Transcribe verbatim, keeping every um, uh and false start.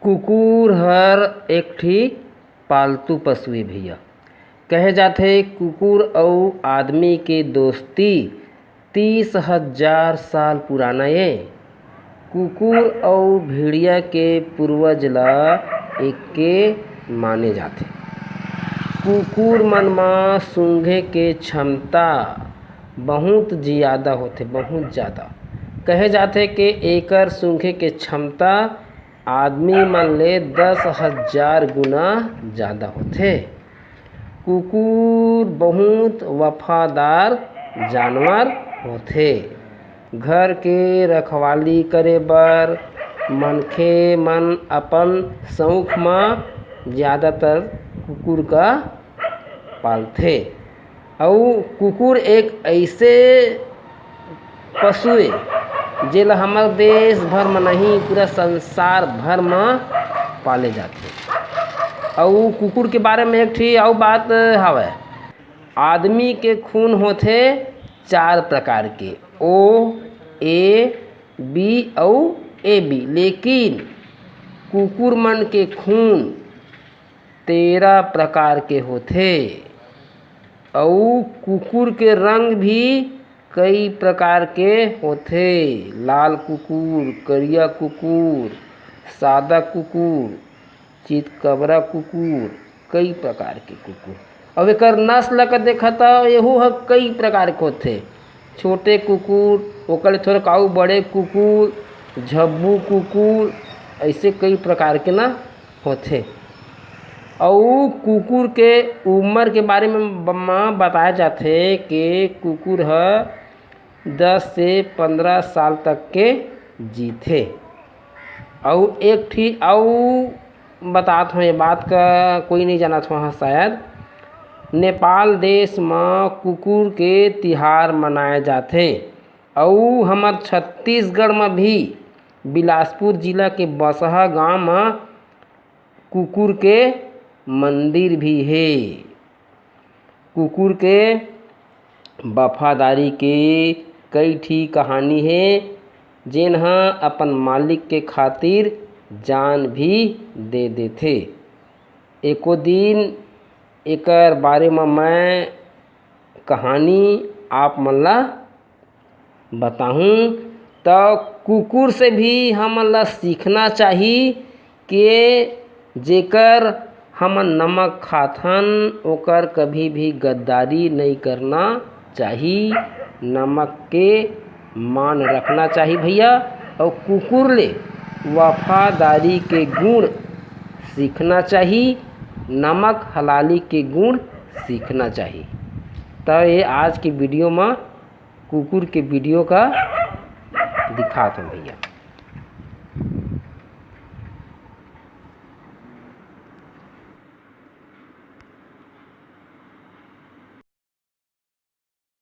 कुकुर हर एक ठी पालतू पशु ए भैया। कहे जाथे कुकुर अउ आदमी के दोस्ती तीस हजार साल पुराना ए। कुकुर अउ भेड़िया के पूर्वज ला एके माने जाथे। कुकुर मन म सूंघे के क्षमता बहुत जियादा होथे, बहुत ज़्यादा। कहे जाथे के एकर सूंघे के क्षमता आदमी मन ले दस हजार गुना ज़्यादा होथे। कुकुर बहुत वफादार जानवर होथे। घर के रखवाली करे बर मनखे मन अपन शौक म ज़्यादातर कुकुर का पालथे। अउ कुकुर एक ऐसे पशु ए, जेला हमर देश भर म नहीं, पूरा संसार भर म पाले जाथे। अउ कुकुर के बारे म एक ठी अउ बात हवय, आदमी के खून होथे चार प्रकार के, ओ, ए, बी अउ ए बी, लेकिन कुकुर मन के खून तेरह प्रकार के होथे। अउ कुकुर के रंग भी कई प्रकार के होथे, लाल कुकुर, करिया कुकुर, सादा कुकुर, चितकबरा कुकुर, कई प्रकार के कुकुर। अब एकर नस्ल का देखा त एहू ह कई प्रकार के होथे, छोटे कुकुर, ओकर ले थोड़ा काऊ बड़े कुकुर, झब्बू कुकुर, ऐसे कई प्रकार के ना होथे। अउ कुकुर के उम्र के बारे में ब-, म बताया जाथे कि कुकुर ह दस से पंद्रह साल तक के जीथे। अउ एक ठी अउ बतात हों, ये बात का कोई नहीं जानत हों शायद, नेपाल देश म कुकुर के तिहार मनाए जाथे। अउ हमर छत्तीसगढ़ म भी बिलासपुर जिला के बसहा गांव म कुकुर के मंदिर भी हे। कुकुर के वफादारी के कई ठी कहानी हे, जेन ह अपन मालिक के खातिर जान भी दे देथे। एको दिन एकर बारे म मैं कहानी आप मन ला बताहूँ, त कुकुर से भी हमन ला सीखना चाही कि जेकर हमन नमक खाथन, ओकर कभी भी गद्दारी नहीं करना चाही। नमक के मान रखना चाही भैया। अउ कुकुर ले वफादारी के गुण सीखना चाही, नमक हलाली के गुण सीखना चाही। त ये आज के वीडियो म कुकुर के वीडियो का दिखात हों भैया।